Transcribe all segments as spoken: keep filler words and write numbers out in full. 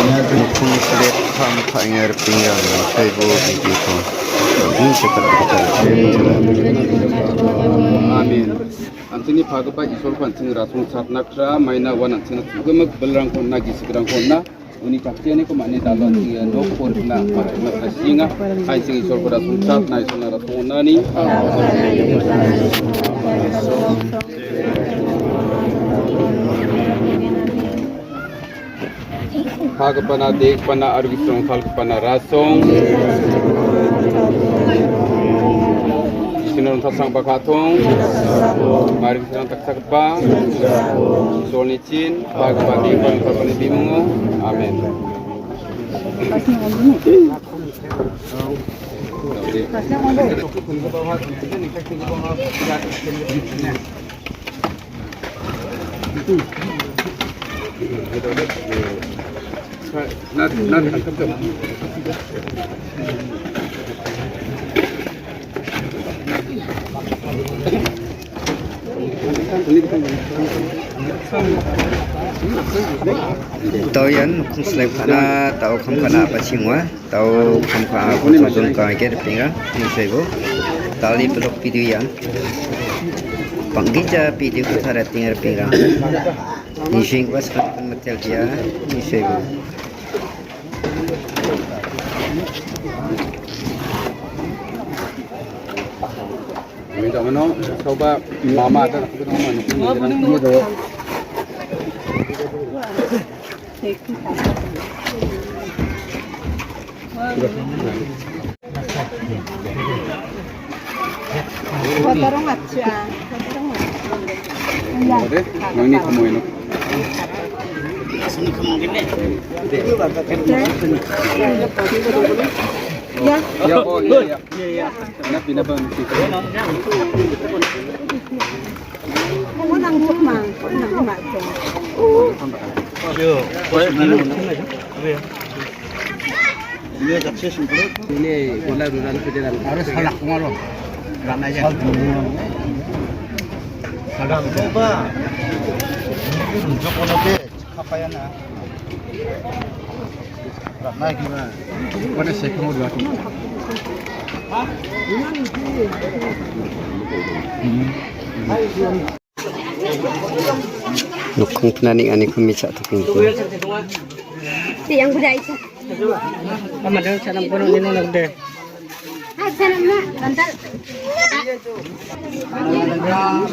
Nokni sile kam ka·enga ripengrang, taibo bibiko. Amen. An·chingni pagipa Isolko an·ching rasongchatna kra, maina uan an·chingna chu·gimik bilrangko on·na, gisikrangko on·na, uni jaktianiko man·e dalo an·ching ia nokko rikna, ma·sina ka·sienga. An·ching Isolko rasongchatna, Isolna rasong on·ani. Pagipana, degipana aro gisong palgipana rasong. Isina rongtalsangba ka·tong. Mari gisang taksagipa. Isolni chin, pagipa, degipana, palgipani bimungo. Amen. Tau ian nokking silai ka·na, tau kam ka·na a·bachenga. Tau kam ka·ako jojon ka·ake ripenga, nisoibo. Dal·e bilok video ian. Bang·gija video-ko tariatenga ripenga. Nisenggipa sakantikon mitelbea, nisoibo. Ini tak mana, coba mama ada nak kita mana? Ini tu. Watarong acha. Watarong acha. Ode, nangni kamu eno. Ya. Ya, oh, ya, ya. Iya, iya. Anak pindah bang. Kamu nangkep, Mang. Kamu nangkep, Mang. Ini bola rural pejalan. Harus halak pengaruh. Rana aja. Salam. Coba. Untuk ono ke, apa ya, nak? Nokking pinani ani kami cha·tokenga. Yang budaya itu. Sama dengan sana pun ini nak deh.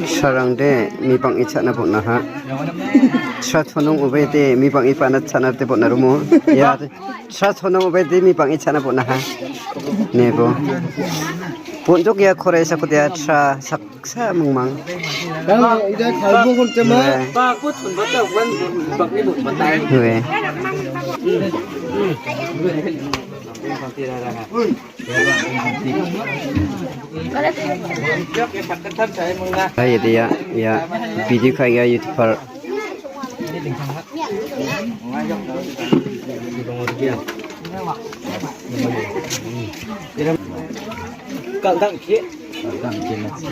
Sarangde mibang i cha·na bon·aha. Sra chonong obede mibang i pa·na cha·na de bon·a rumo. Ya, sra chonong obede mibang i cha·na bon·aha. Nebo. Bonjok ya korai sakodia sra saksa mingmang. Bang, ida kalbo kon cema. Ba, aku chun bata wan bakni bot batai. Gue. Hai, ya, ya, ya, video ka·enga YouTuber. Kak, kak, kak.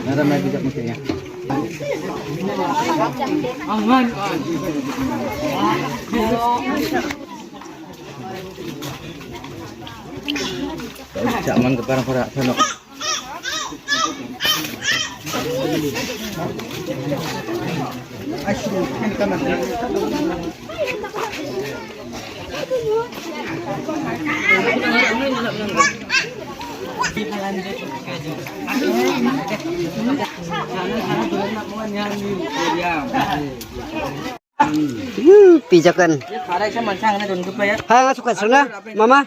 Nara mai bijak mesti ya. Cak man ke parang-parang sana. Hmm, pijakan. Hai, nggak suka sana, Mama.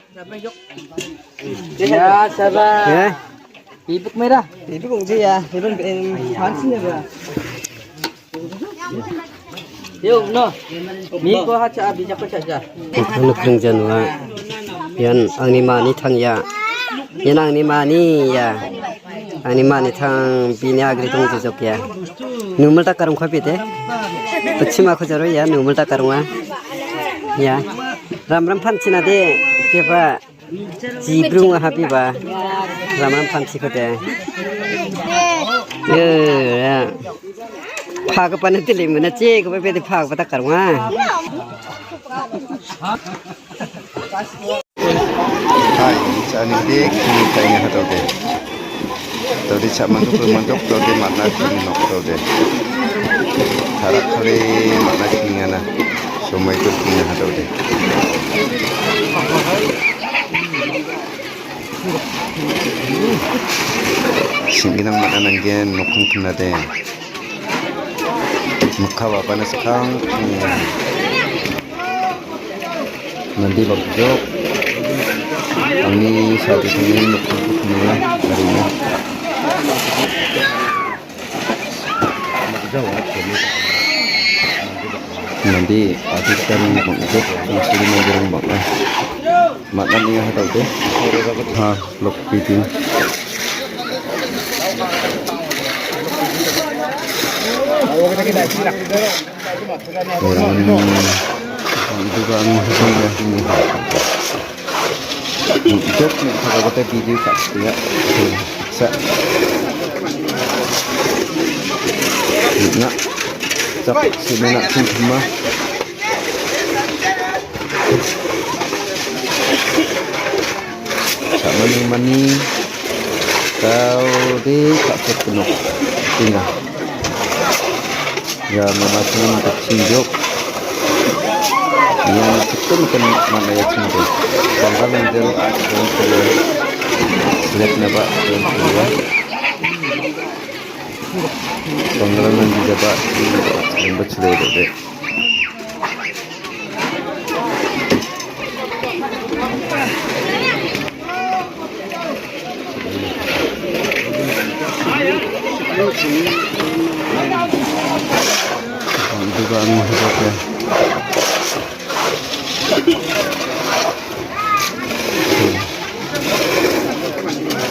Ya, sabar. Ya. Bibik merah. Bibik ungji ya. Bibik, em, hansin ya, Bro. Yuk, no. Miko hacha, bijak hacha. Nokni pengjanwa. Ian angni mani thang ya. Ian angni mani ya. Angni mani thang bini agri dong jejok ya. Numel tak karung khapi de. Pachima khojaro ya, numel tak karung ya. Ya. Ram ram phan china de. Kepa. Jibrung ahabi ba. Ram ram phan chiko de. Ye, ya. Pha ka pana tili mana che ko pe de pha ka ta karunga. Hai, cha·anide kni ka·enga hatode. Tode cha·mandok, rimandok, tode man·a kni nok tode. Tarak kare man·a kni ana. Somoi to kni hatode. Sing·ginang man·a nanggen nokkong pinade. Mikka babana skang. Mande bakjok. Angni sadisongni nokkingko knenga, arina. Mande adita bang·jok, sangsiri manderang bang·a. Man·a nia hatode. Ha, lokpiding. Orang itu kan masih ya ini. Untuk ni kalau kata video tak ya. Sa. Nak. Cak sini nak sini semua. Cha·mani mani gaode ka·sokgnok ong·a. Ia mamasan gitchim jok. Ia gitchim kan mana ia chim jok. Bangla mendel don kuliah. Selek naba don kuliah. Bangla mendel jaba, ini jaba, selek jaba.